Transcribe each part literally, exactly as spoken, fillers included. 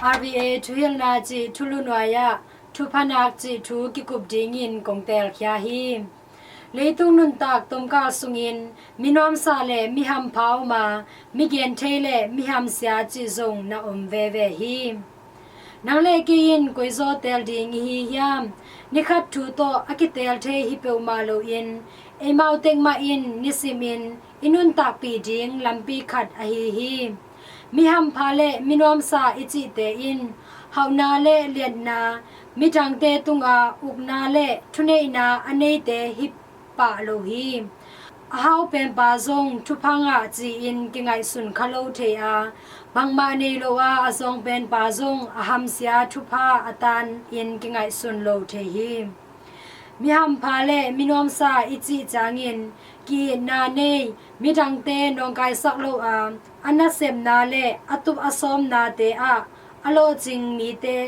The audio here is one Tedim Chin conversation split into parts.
R V A thuhilhna cih thulu nuai-ah thuphanak cih thu kikup dingin kong teelkhia hi. Leitung nuntak tomkal sungin minuamsa le mihampha om a, migenthei le mihamsia cih zong na om veve hi. Nang le kei in koizaw teel ding i hi hiam? Nikhat thu tawh a kiteel thei hi peuhmah loin eimau tek mah in nisimin i nuntakpih ding lampi khat ahi hi. Mihampha le minuamsa i cihte in hauhna le liatna, midangte tunga ukna le thuneihna a neite hi pah lo hi. A hau penpa zong thupha ngah ci-in kingaihsun kha lo thei a, bangmah nei lo a a zawng penpa zong a hamsia thupha a taanin kingaihsun lo thei hi. Mihampha le minuamsa i cih ciangin ki-itna nei, midangte nawngkaisak lo a, a nasepna le a tup a sawmnate ah a lawhcing mite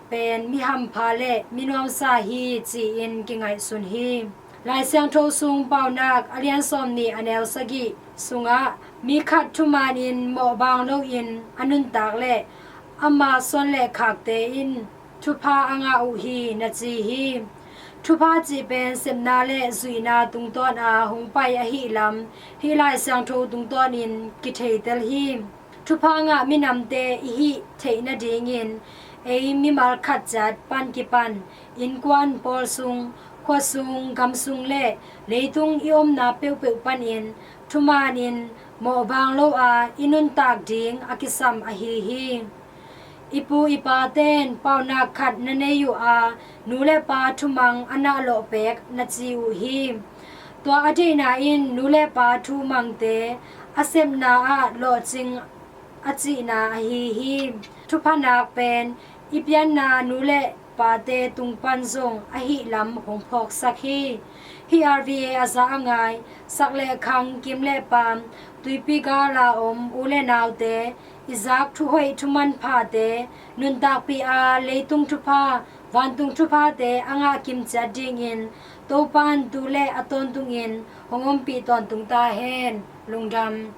pen mihampha le minuamsa hi ci-in kingaihsun hi. Lai Siangtho sung Paunak a lian sawmnih a neu sagih sungah mi khat thumanin mawhbaang loin a nuntak le ama suan le khakte in thupha a ngah uh hi na ci hi. Thupha cih pen sepna le zuihna tungtawn a hong pai ahih lam hih Lai Siangtho tungtawnin kitheitel hi. Thupha ngah minamte i hih theih nadingin ei mimal khat ciat pan kipan innkuan pawl sung, khua sung, gam sung le leitung i omna peuhpeuh panin thumanin mawhbaang lo a i nuntak ding a kisam ahi hi. I pu i paten paunak khat na nei uh a, nu le pa thumang a nah lawh pek na ci uh hi. Tua a deihna in nu le pa thumangte a sepna ah lawhcing a cihna ahi hi. Thuphanak pen i pianna nu le pate tung pan zong ahih lam hong phawksak hi. Hih R V A a za a ngai, sak le khang, kim le paam, tuipi gal a om u le naute, i zak thuhoih thumanphate, nuntakpih a leitung thupha, vantung thuphate a ngah kimciat dingin Topan tu le a tawntungin hong ompih tawntung ta hen. Lungdam.